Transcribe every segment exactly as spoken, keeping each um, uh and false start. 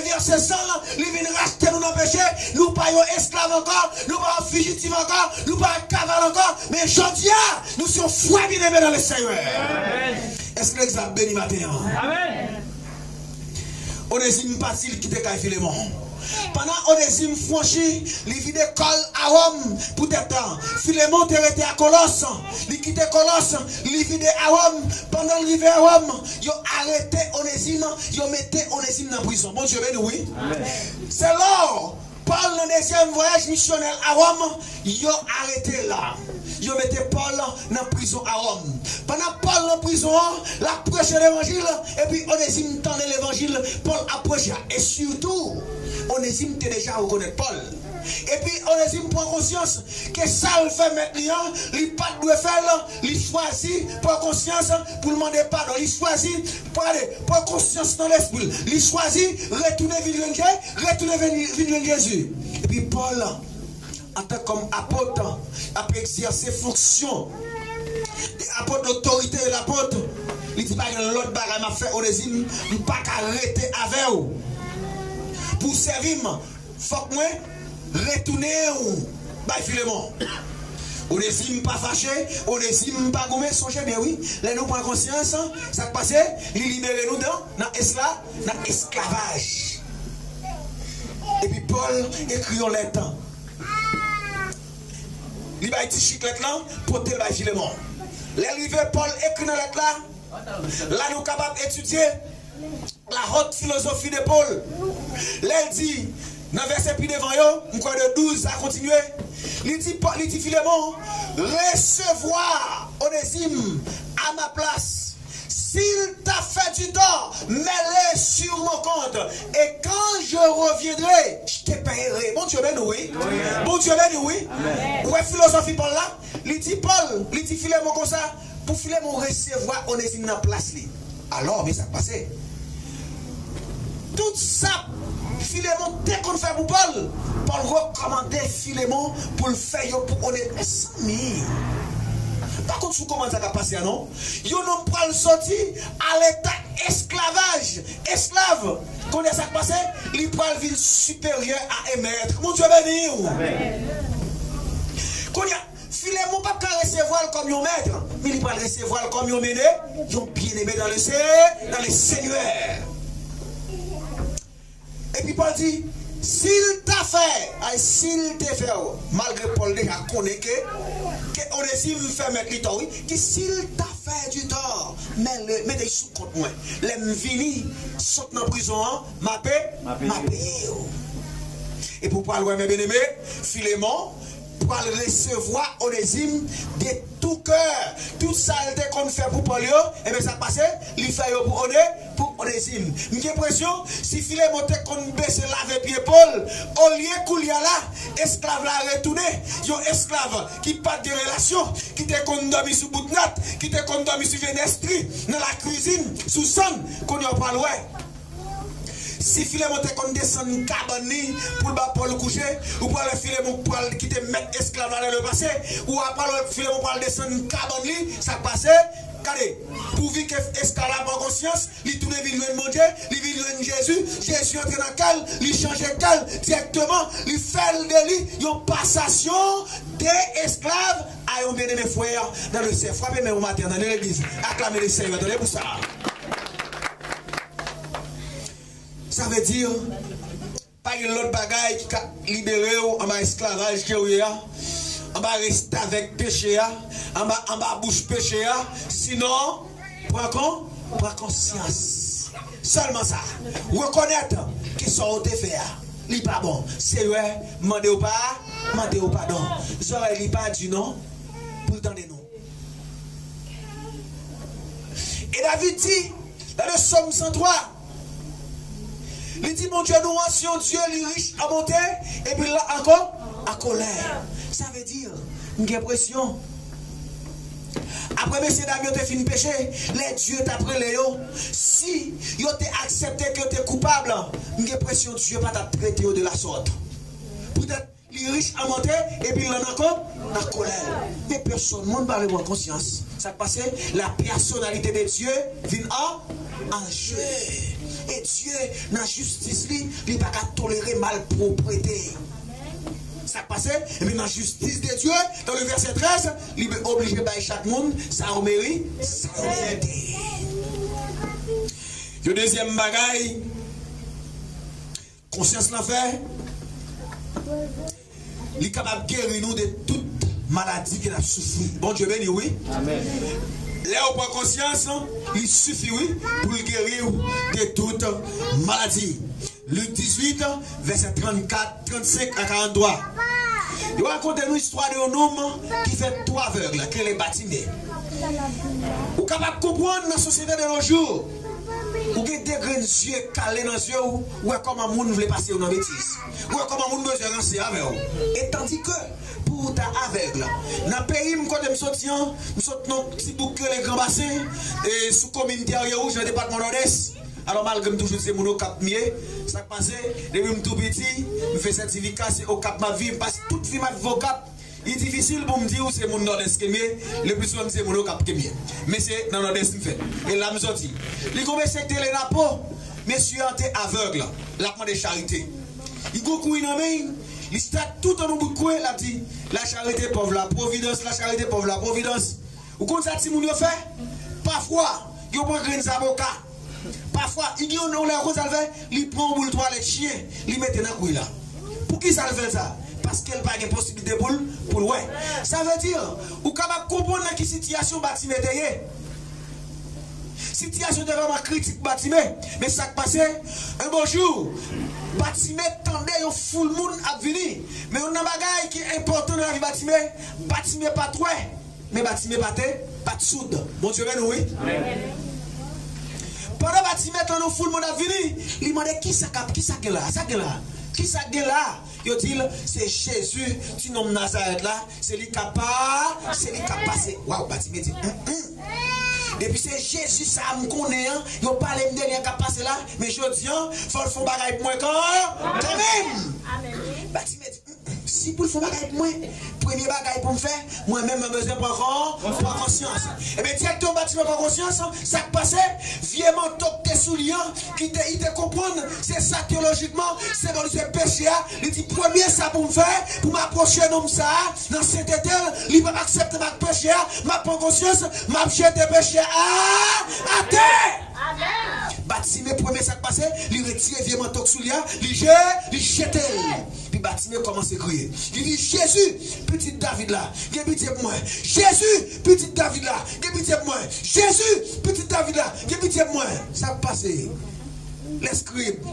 Vèse san l, li vin rachte nou nan peche. Nou pa yon esklav ankò, nou pa yon fijitiv ankò, nou pa yon kaval ankò. Men jodi a, nou se yon frè byeneme nan le Senyè. Èske legliz la beni maten an? Onezim pati, li kite kay Filemon. Pandan Onezim franchi, li vide kò l a Wòm. Poutèt Filemon te rete a Kolòs, li kite Kolòs, li vide a Wòm. Pandan l rive a Wòm, yo arete Onezim, yo mete Onezim nan prizon. Bondye beni w, wi. Se lè Pòl nan dezyèm vwayaj misyonè l a Wòm, yo arete l. Yo mete Pòl nan prizon a Wòm. Pandan Pòl nan prizon an, l ap preche levanjil, epi Onezim tande levanjil Pòl ap preche a. E sitou, Onezim te deja rekonèt Pòl. Epi Onezim pran konsyans ke sa l fè mèt li an, li pa t dwe fè l, li chwazi pran konsyans pou l mande padon. Li chwazi pale, pran konsyans nan lespri l. Li chwazi retounen vin jwenn Je-, retounen vin, vin jwenn Jezi. Epi Pòl, antan kòm apot, ap egzèse fonksyon de apot, lotorite de lapot, li di, "Pa gen lòt bagay m ap fè, Onezim, m pa ka rete avè w. Pou w sèvi m, fòk mwen retounen w bay Filemon." Onezim pa fache, Onezim pa goumen. Sonje byen, wi, lè nou pran konsyans, sa k pase, li libere nou nan, nan eskla-, nan esklavaj. Epi Pòl ekri yon lèt. Li bay ti chik lèt lan, pote l bay Filemon. Lè l rive, Pòl ekri nan lèt la, la nou kapab etidye la haute philosophie de Paul. Lè l di, nan vèsè pi devan yo, m kwè de douz a kontinye, li di, Pòl, li di Filemon, "Resevwa Onezim à ma place. S'il t'a fait du tort, mets-le sur mon compte. Et quand je reviendrai, je te paierai." Bondye beni w, wi. Bondye beni w, wi. Ou wè filozofi Pòl la? Li di Pòl, li di Filemon konsa, pou Filemon resevwa Onezim nan plas li. Alò, men sa k pase. Tout sa Filemon te konn fè pou Pòl, Pòl rekòmande Filemon pou l fè yo pou Onezim. Mezanmi, pa konn si w konprann sa k ap pase a, non? Yon nonm pral soti a leta esklavaj, esklav. Kounye a sa k pase? Li pral vin siperyè a en mèt. Bondye beni w. Kounye a, Filemon p ap ka resevwa l kòm yon mèt, men li pral resevwa l kòm yon mene, yon byeneme dans le Se-, dans le Seigneur. Epi Pòl di, "S'il t'a fait, ay, si l te fè w," malgre Pòl deja konnen ke, ke Onezim fè mèt li tò, wi, ki, "S'il t'a fait du tort, mets-le, mete l sou kont mwen. Lè m vini, sot nan prizon an, m ape, m a peye w." Epi w pral wè, men byeneme, Filemon pral resevwa Onezim de tou kè. Tout sa l te konn fè pou Pòl yo, ebyen sa k pase, li fè yo pou One-, pou Onezim. M gen enpresyon, si Filemon te konn bese lave pye Pòl, olye kounye a la, esklav la retounen, yon esklav ki pa t gen relasyon, ki te konn dòmi sou bout nat, ki te konn dòmi sou vye nèstri, nan lakwizin, sou sann, kounye a w pral wè. Si Filemon te konn desann kabann li pou l ba Pòl kouche, ou pral wè Filemon pral kite mèt esklav la nan lepase, ou a pral wè Filemon pral desann kabann li, sa k pase? Gade, pouvi ke esklav la pran konsyans, li tounen vin jwenn Bondye, li vin jwenn Jezi, Jezi antre nan kè l, li chanje kè l dirèkteman, li fè l de li yon pasasyon de esklav a yon byeneme frè nan le Senyè. Frape men w maten an nan legliz, aklame le Senyè, tande pou sa. Sa vle di, pa gen lòt bagay ki ka libere w anba esklavaj ke w ye a, anba restavèk peche a, anba, anba bouch peche a, sinon, pran kon-, pran konsyans. Sèlman sa, rekonèt ke sa w te fè a, li pa bon. Senyè, mande w pa, mande w padon. Zòrèy li pa di non pou l tande non. E David di, dans le psaume cent trois, li di, Bondye nou an, se yon Dye, li rich an bonte, epi l an ko-, an kolè. Sa vle di, m gen enpresyon, apre mesye dam yo te fin peche, lè Dye t ap rele yo, si yo te aksepte ke yo te koupab, m gen enpresyon Dye pa t ap trete yo de la sorte. Poutèt li rich an bonte, epi l nan ko-, nan kolè l. Men pèsonn moun pa vle pran konsyans. Sa k pase? La personnalité de Dieu vin an, an je. Dye, nan jistis li, li pa ka tolere malpwoprete. Sa k pase? Ebyen, nan jistis de Dye, dans le verset treize, li oblije bay chak moun sa yo meri-, sa yo merite. Yon dezyèm bagay, konsyans lan fè, li kapab geri nou de tout maladi ke n ap soufri. Bondye beni w, wi. Amèn. Lè w pran konsyans, li sifi, wi, pou l geri w de tout maladi. Lik dizuit, vèsè trannkat, trannsenk a karanntwa. Yo rakonte nou istwa de yon nonm ki fèt tou avèg, ki rele Batime. Ou kapab konprann nan sosyete de nos jours, ou gen de grenn zye kale nan zye w, ou wè kòman moun vle pase w nan betiz. Ou wè kòman moun bezwen ranse avè w. E tandi ke pou w ta avèg, nan peyi m kote m soti an, m sot nan ti bouk ki rele Gran Basen, e sou komin Tèrye Wouj, nan depatman Nòdès. Alò, malgre m toujou di se moun Okap m ye, sa k pase, depi m tou piti, m fè sètifika, se Okap m ap viv, m pase tout vi m ap viv Okap. Li difisil pou m di w se moun Nòdès ke m ye, le pli souvan m di se moun Okap ke m ye. Men se nan Nòdès m fèt. E la m soti. Li gon mesye ki te rele Napo, mesye an te avèg, l ap mande charite. Li gon kouy nan men l, li stat tout an nou bout kouy, l ap di, la charité pauvre, la providence, la charité pauvre, la providence. Ou konn sa timoun yo fè? Pafwa, yo pran grenn zaboka. Pafwa, li gen yon lè konsa l fè, li pran yon boul twalèt chen, li mete nan kouy la. Poukisa l fè sa? Paske l pa gen posiblite pou l, pou l wè. Sa vle di, ou kapab konprann nan ki sitiyasyon Batime te ye. Sitiyasyon te vrèman kritik pou Batime. Men sa k pase, yon bon jou, Batime tande yon foul moun ap vini. Men youn nan bagay ki enpòtan nan lavi Batime, Batime pa t wè. Men Batime pa te, pa t soud. Bondye beni w, wi. Pandan Batime tande yon foul moun ap vini, li mande, "Kisa k ap, kisa k gen la? Sa k gen la? Kisa k gen la?" Yo di l, "Se Jezi, ti nonm Nazarèt la, se li k ap pa, se li k ap pase." Waw, Batime di, "Hum, hum. Depi se Jezi sa a m konnen an, yo pale m de li an k ap pase la, men jodi an, fò l fè yon bagay pou mwen kan, kanmenm." Batime di, "Si pou l fè yon bagay pou mwen, premye bagay pou m fè, mwen menm mwen bezwen pran kon-, pran konsyans." Ebyen, dirèkteman Batime pran konsyans, sa k pase? Vye manto k te sou li an, ki te, li te konprann, se sa teyolojikman senbolize peche a. Li di, "Premye sa pou m fè, pou m apwoche nonm sa a nan sentete l, li p ap aksepte m ak peche a, m ap pran konsyans, m ap jete peche a atè." Batime, premye sa k pase, li retire vye manto k sou li a, li je-, li jete l. Epi Batime kòmanse kriye. Li di, "Jezi, pitit David la, gen pitye pou mwen. Jezi, pitit David la, gen pitye pou mwen. Jezi, pitit David la, gen pitye pou mwen." Sa k pase? Lèskrib,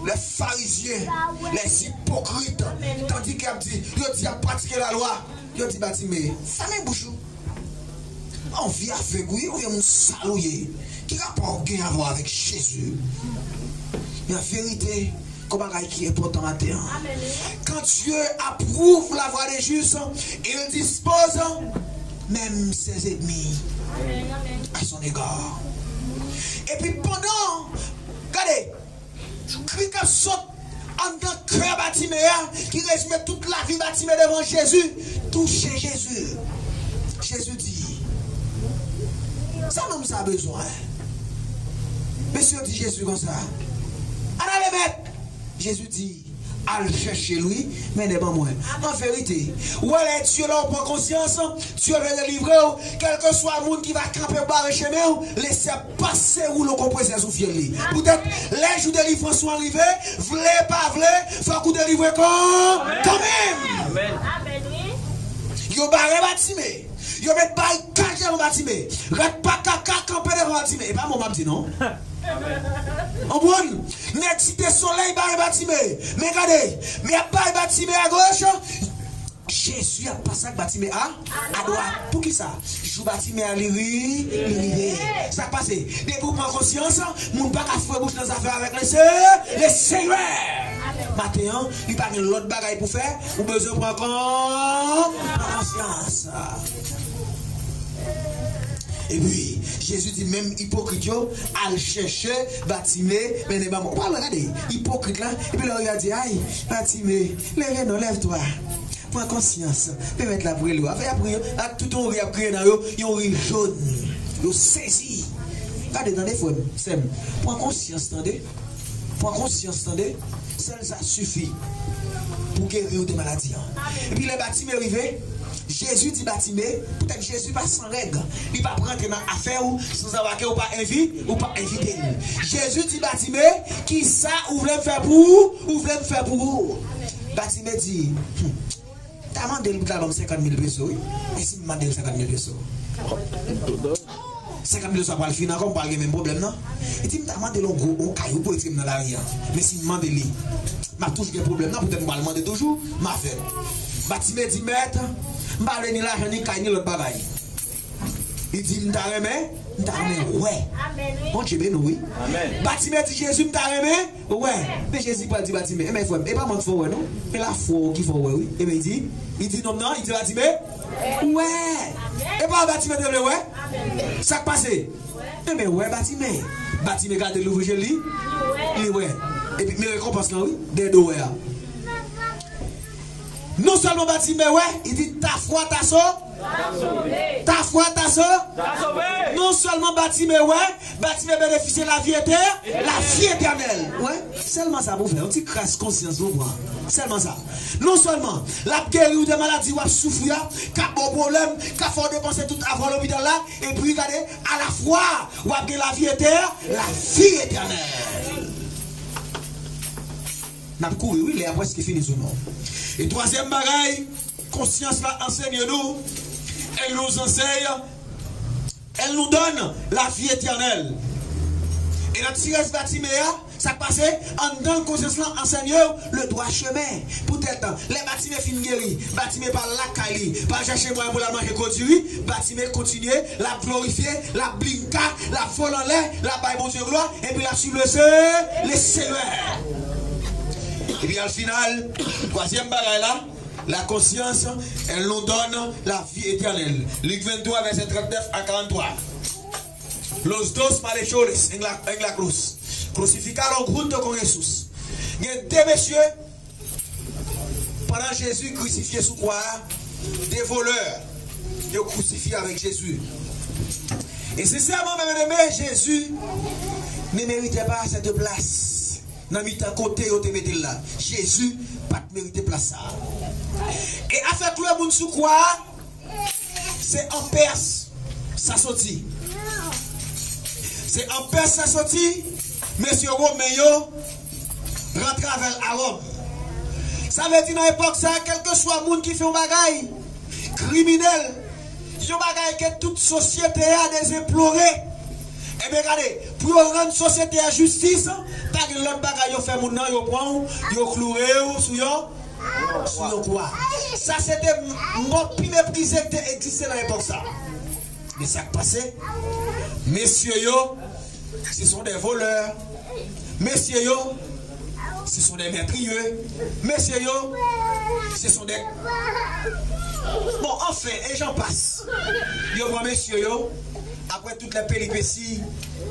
lèfarizyen, lèzipokrit, tandike y ap di, yo di y ap pratike lalwa, yo di Batime, "Fèmen bouch ou. Yon vye avèg ou ye, ou yon moun sal ou ye. Ki rapò w gen avè w avèk Jezi?" Men an verite, gon bagay ki enpòtan maten an. Quand Dieu approuve la voie des justes, il dispose même ses ennemis à son égard. Epi pandan, gade, kri k ap sot anndan kè Batime a, ki rezime tout lavi Batime devan Jezi, touche Jezi. Jezi di, "Sa nonm sa bezwen?" Mesye yo di Jezi konsa, "Ann ale, Mèt." Jezi di, "Al chèche l, wi, mennen ban mwen." An verite, ou wè lè Dye, lè w pran konsyans, Dye vle delivre w, kèlkeswa moun ki va kanpe pou bare chemen w, lese pase woulo konpresè sou fyèl li. Poutèt, lè jou delivrans ou an rive, vle pa vle, fòk ou delivre kan, kanmenm. Yo bare Batime. Yo met barikad devan Batime. Rat pa kaka kanpe devan Batime. E pa mo m ap di non. Konprann? Nèg Site Solèy bare Batime. Men gade, men y ap bare Batime agoch. Jezi ap pase ak Batime a, adwat. Poukisa? Jou Batime a li ri, li rive. Sa k pase? Depi w pran konsyans, moun pa ka foure bouch nan zafè avèk le Se-, le Senyè. Maten an, li pa gen lòt bagay pou fè, ou bezwen pran kon-, pran konsyans. Epi, Jezi di menm ipokrit yo, "Al chèche Batime, mennen ban mwen." Ou pa wè, gade, ipokrit la, epi lè yo di, "Ay, Batime, leve non, lève toi. Pran konsyans, pèmèt l ap rele w." Afè y ap ri, ak tout yon ri ap kriye nan yo, yon ri jòn. Yo sezi. Gade, tande, frè m, sè m, pran konsyans, tande. Pran konsyans, tande. Sèl sa sifi pou geri w de maladi an. Epi lè Batime rive, Jezi di Batime, poutèt Jezi pa san règ, li p ap rantre nan afè w san sa pa ke ou pa envi, ou pa envite l. Jezi di Batime, kisa ou vle m fè pou ou? Ou vle m fè pou ou? Batime di, hmm, ta mande l pou ta ban m senkant mil peso, wi. E si m mande l senkant mil peso? Senkant mil sa pral fin ankò, m pral gen menm pwoblèm nan. Li di, m ta mande l yon gwo, yon kay pou retire m nan lari a. Men si m mande li, m ap toujou gen pwoblèm nan, poutèt m pral mande toujou, m a fè l. Batime di, mèt, m pa vle ni lajan, ni kay, ni lòt bagay. Li di, m ta renmen, m ta renmen wè. Bondye beni w, wi. Batime di, Jezi, m ta renmen wè. Men Jezi pral di Batime, enben frè m, e pa mwen k fè w wè non. E lafwa w ki fè w wè, wi. Enben li di, li di nonm nan, li di Batime, wè. E pa Batime te vle wè? Sa k pase? Enben wè Batime. Batime gade, l ouvri je l, li, li wè. Epi men rekonpans lan, wi, dèyè do wè a. Non sèlman Batime wè, li di, ta fwa ta so-, ta fwa ta so-, non sèlman Batime wè, Batime benefisye lavi etè-, lavi etènèl. Wè, sèlman sa pou fè, yon ti kras konsyans pou pran. Sèlman sa. Non sèlman l ap geri w de maladi w ap soufri a, k ap ba w pwoblèm, k ap fè w depanse tout avan w lopital la, epi gade, alafwa w ap gen lavi etè-, lavi etènèl. N ap kouri, wi, lè a prèske fini sou nou. E twazyèm bagay, konsyans la ansenye nou, elle nous enseigne, elle nous donne la vie éternelle. E nan ti rès Batime a, sa k pase? Anndan l, konsyans lan ansenye w le droit chemin. Poutèt, lè Batime fin geri, Batime pa al lakay li, pa al chache mwayen pou l al manje kodiri, Batime kontinye, l ap glorifye, l ap blinka, l ap vole anlè, l ap bay Bondye glwa, epi l ap swiv le Se-, le Senyè. Epi al final, twazyèm bagay la, la conscience, elle nous donne la vie éternelle. Lik venntwa, vèsè trannèf a karanntwa. Los dos malhechores en la, en la cruz crucificaron junto con Jesús. Gen de mesye, pandan Jezi krisifye sou kwa a, de volè, yo krisifye avèk Jezi. E sensèman, mè byeneme, Jezi ne méritait pas cette place. Nan mitan kote yo te mete l la, Jezi pa t merite plas sa a. E afè kloure moun sou kwa a, se an Pès sa soti. Se an Pès sa soti, mesye Women yo rantre avè l a Wòm. Sa vle di nan epòk sa a, kèlkeswa moun ki fè yon bagay kriminèl, yon bagay ke tout sosyete a dezeplore, ebyen gade, pou yo rann sosyete a jistis, pa gen lòt bagay yo fè moun nan, yo pran w, yo kloure w sou yon, sou yon kwa. Sa se te mò pi meprize ki te egziste nan epòk sa. Men sa k pase, mesye yo, ce sont des voleurs. Mesye yo, ce sont des meurtriers. Mesye yo, ce sont des, bon, anfen, e jan pas. Yo pran mesye yo, apre tout lè peripesi,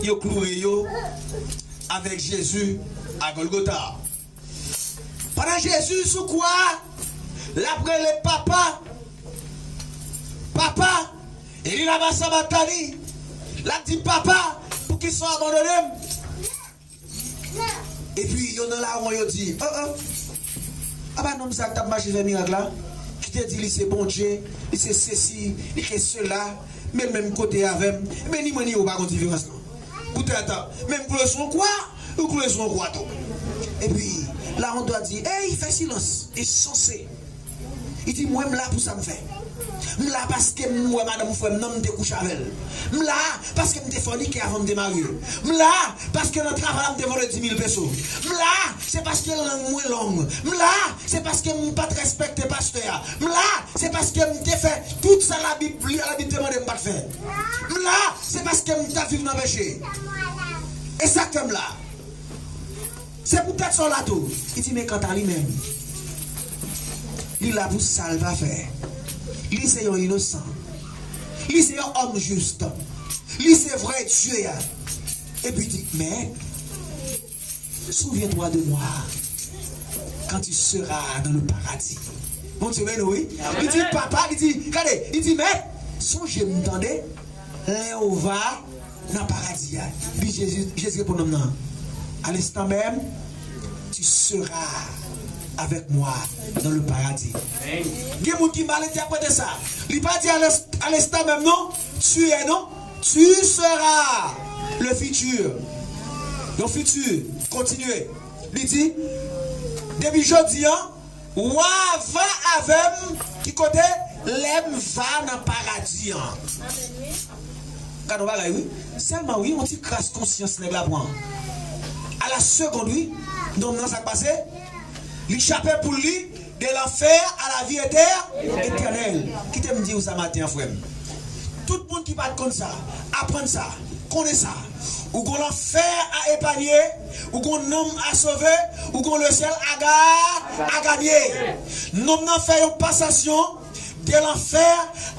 yo kloure yo avèk Jezi a Golgota. Pandan Jezi sou kwa a, l ap rele, Papa, Papa, e li laba sabatani. L ap di, Papa, poukisa w abandone m? Epi yo nan lawon, yo di, oh, oh, apa nonm sa k t ap mache fè mirak la, ki te di li se Bondye, li se sesi, li se sela, men l menm kote avè m, men ni mwen ni ou pa gon diferans non. Poutèt, menm kloure sou yon kwa, ou kloure sou yon kwa tou. Epi lawon dwa di, ey, fè silans, ensanse. Li di, mwen, m la pou sa m fè. M la paske m wè madanm frè m nan, m te kouche avè l. M la paske m te fònike avan m te marye. M la paske nan travay la, m te vòlè dis mil peso. M la, se paske lang mwen long. M la, se paske m pa t respekte pastè a. M la, se paske m te fè tout sa Labib, Labib te mande m pa t fè. M la, se paske m t ap viv nan peche. E sa k fè m la. Se poutèt sa w la tou. Li di, men kanta li menm, li la pou sa l pa fè. Li se yon inosan. Li se yon òm jis. Li se vrè Dye a. Epi di, men, souviens-toi de moi quand tu seras dans le paradis. Bondye beni w, wi. Li di, papa, li di, gade, li di, men, sonje m tande, lè w va nan paradi a. Epi Jezi, Jezi reponn nonm nan, À l'instant même, tu seras avec moi dans le paradis. Gen moun ki mal entèprete sa. Li pa di à l'inst-, à l'instant même, non. Tu es, non. Tu seras. Le futur. Le futur. Kontinye. Li di, depi jodi a, w a va avè m ki kote lè m va nan paradi an. Gade yon bagay, wi. Sèlman, wi, yon ti kras konsyans nèg la pran. A la segonn, wi, nonm nan, sa k pase? Li chape poul li de lanfè a lavi etè-, etènèl. Kite m di w sa maten an, frè m. Tout moun ki pa t konn sa, aprann sa, konnen sa. Ou gon lanfè a epanye, ou gon nanm a sove, ou gon lesyèl a ga-, a ganye. Nonm nan fè yon pasasyon de lanfè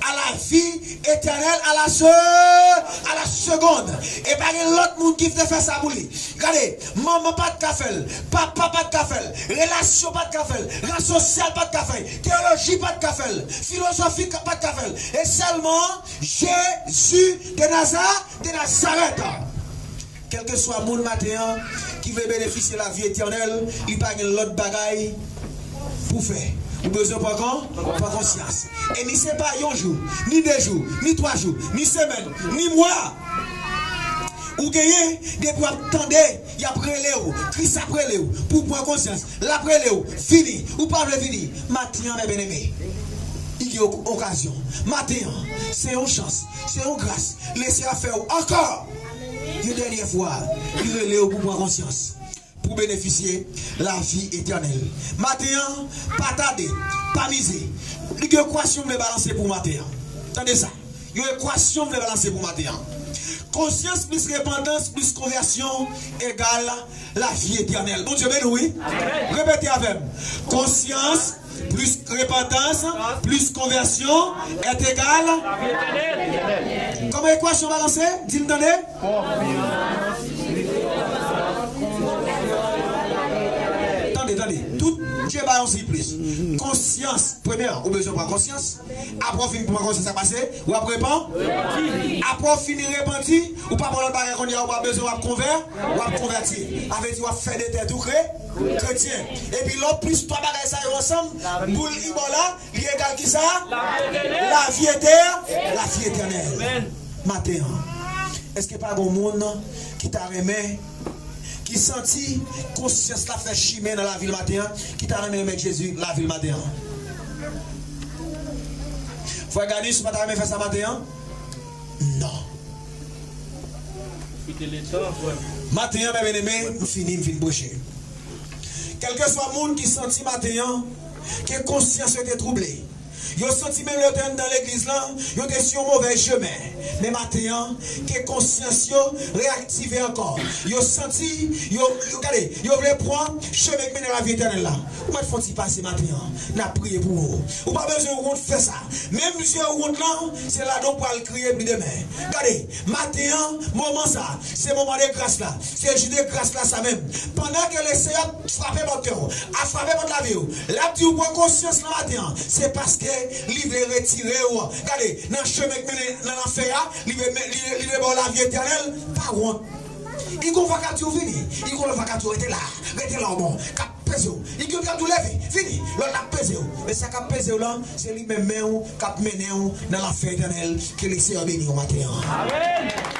a lavi etènèl a la se-, a la segonn. E pa gen lòt moun ki te fè sa pou li. Gade, manman pa t ka fè l, papa pa t ka fè l, relasyon pa t ka fè l, ran sosyal pa t ka fè l, teyoloji pa t ka fè l, filozofi pa t ka fè l. E sèlman Jezi de Naza-, de Nazarèt. Kèlkeswa moun maten an ki vle benefisye lavi etènèl, li pa gen lòt bagay pou fè. Ou bezwen pran kon-, pran konsyans. E ni se pa yon jou, ni de jou, ni twa jou, ni semèn, ni mwa. Ou genyen, depi w ap tande, y ap rele w, Kris ap rele w, pou w pran konsyans. L ap rele w, vini, ou pa vle vini. Maten an, mè byeneme, li gen ok-, okazyon. Maten an, se yon chans, se yon gras. Lesyèl ap fè w ankò yon dènye fwa. Li rele w pou pran konsyans, pou benefisye lavi etènèl. Maten an, pa tade, pa mize. Li gen ekwasyon m vle balanse pou maten an. Tande sa. Yon ekwasyon m vle balanse pou maten an. Konsyans plis repantans plis konvèsyon egal lavi etènèl. Bondye beni w, wi. Repete avè m. Konsyans plis repantans plis konvèsyon est égal. Kòman ekwasyon balanse? Di m tande. Tande, tande. Tout Dye ba yon siplis. Konsyans. Premye, ou bezwen pran konsyans. Apre w fin pran konsyans, sa k pase? W ap repan-, apre w fini repanti, ou pa pran lòt bagay kounye a, ou pa bezwen, w ap konvè-, w ap konvèti. Sa vle di w ap fè de tèt ou kre-, kretyen. Epi lè w plis twa bagay sa yo ansanm, boul li ba w la, li egal kisa? Lavi etè-, lavi etènèl. Maten an, èske pa gon moun ki ta renmen, ki santi konsyans la fè chimen nan lavi l maten an, ki ta renmen remèt Jezi lavi l maten an? Frè Ganis, ou pa ta renmen fè sa maten an? Non. Maten an, mè byeneme, m fini, m fin preche. Kèlkeswa moun ki santi maten an ke konsyans yo te twouble, yo santi menm lè yo te anndan legliz lan, yo te sou yon movèz chemen. Men maten an, ke konsyans yo reyaktive ankò. Yo santi, yo, yo, gade, yo vle pran chemen k mennen lavi etènèl la. Ou mèt fè yon ti pase maten an. N ap priye pou ou. Ou pa bezwen wont fè sa. Menm zye wont lan, se ladan w pral kriye pi demen. Gade, maten an, moman sa, se moman de gras la. Se jou de gras la sa menm. Pandan ke Lesenyè ap frape pòt kè w, ap frape pòt lavi w, l ap di w pran konsyans nan maten an, se paske li vle retire w, gade, nan chemen k mennen nan lanfè a, li vle, li, li vle ba w lavi etènèl, pa wont. Li gon vwa k ap di w vini, li gon lòt vwa k ap di w rete la, rete la w bon, k ap peze w. Li gen youn k ap di w leve, vini, lòt la ap peze w. Men sa k ap peze w lan, se li menm men w k ap mennen w nan lanfè etènèl. Ke Lesenyè beni w maten an. Amèn.